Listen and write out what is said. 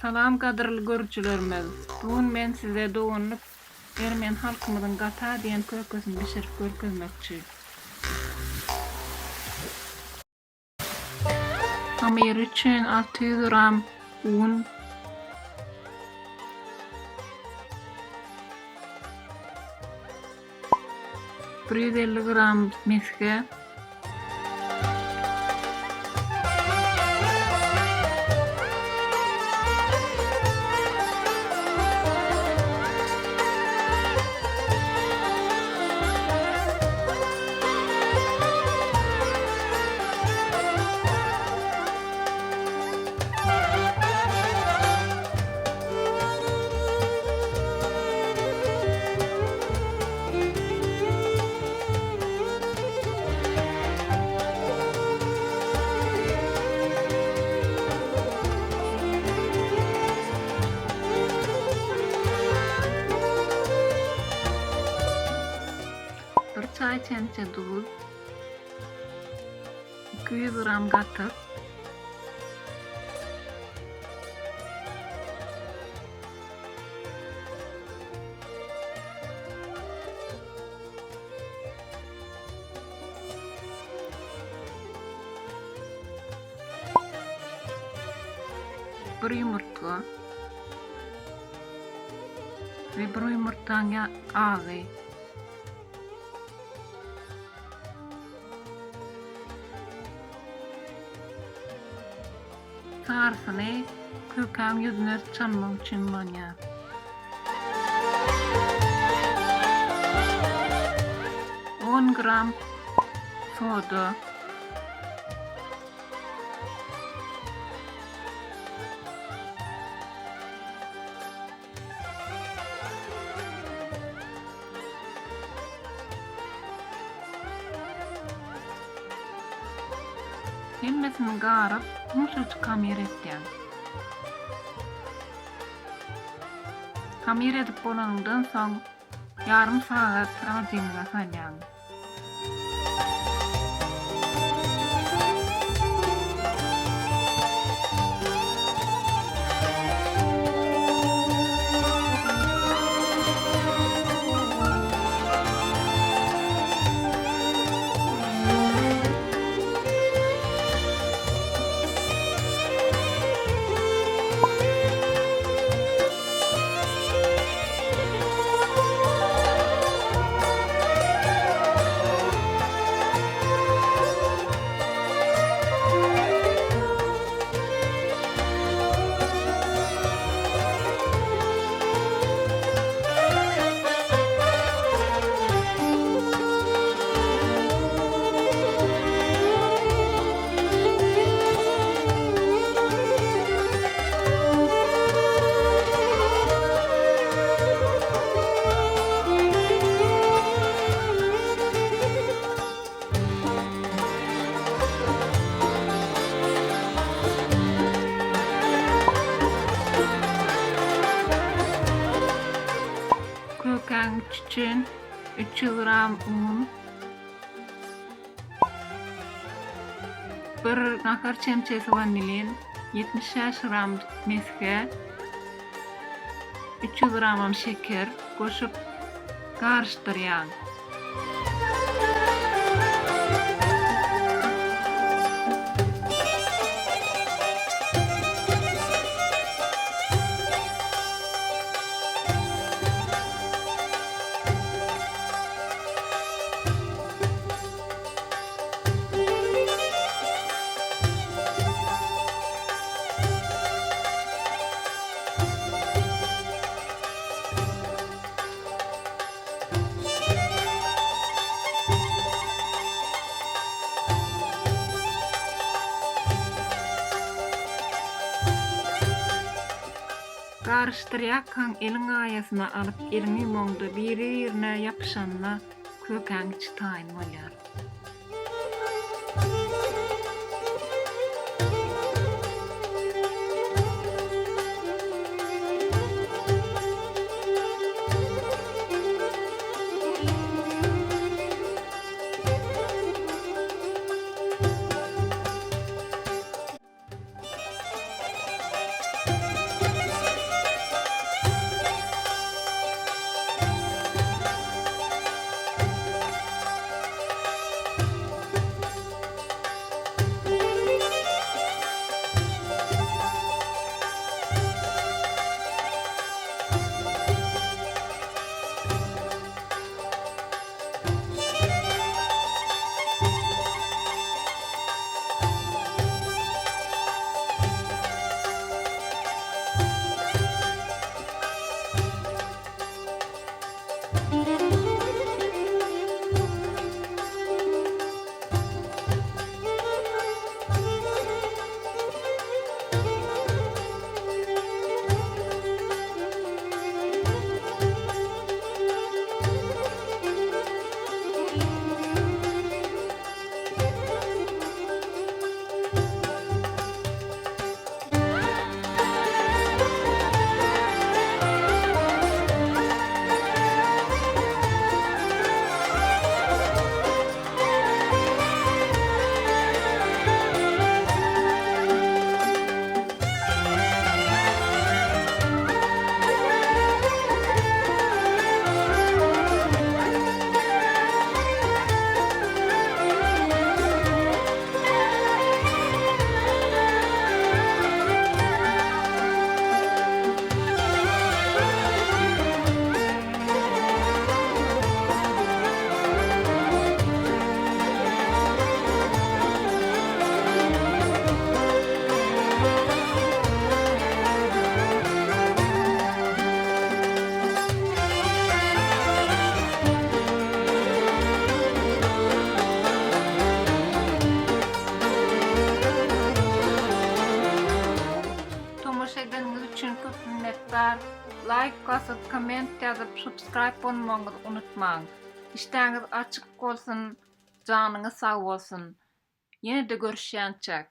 Salam gadyrly görüjilerimiz! Bu gün men size doganlyk ermeni halkymyzyň gata diýen kökesini bişirip görkezmekçi. Hamyry üçin 600 gram un, 150 gram mesge, Bir çaý çemçe duz, 200 gram gatyk, Bir ýumurtga we bir ýumurtgaň agy. Sarysyny kökäň ýüzüne çalmak üçin ulanýar. On gram soda. Hemmesini garyp, ýumşajyk hamyr etýäň. Hamyr edip bolanyňdan soň, ýarym sagat holodilnige salýaň. Kökäň üçin 300 gram un, bir nahar çemçesi wanilin, 75 gram mesge, 300 gramam şeker goşup garyşdyrýaň. Garyşdyrýarkaň eliň aýasyna alyp eliňi ýumaňda biri-birine ýapyşanda kökäň içi taýyn bolýar. üçin köp minnetdar. Laýk basyp, komment ýazyp, subscribe bolmagyňyzy unutmaň. Işdäňiz açyk bolsun, janyňyz sag bolsun. Ýene-de görüşýänçäk.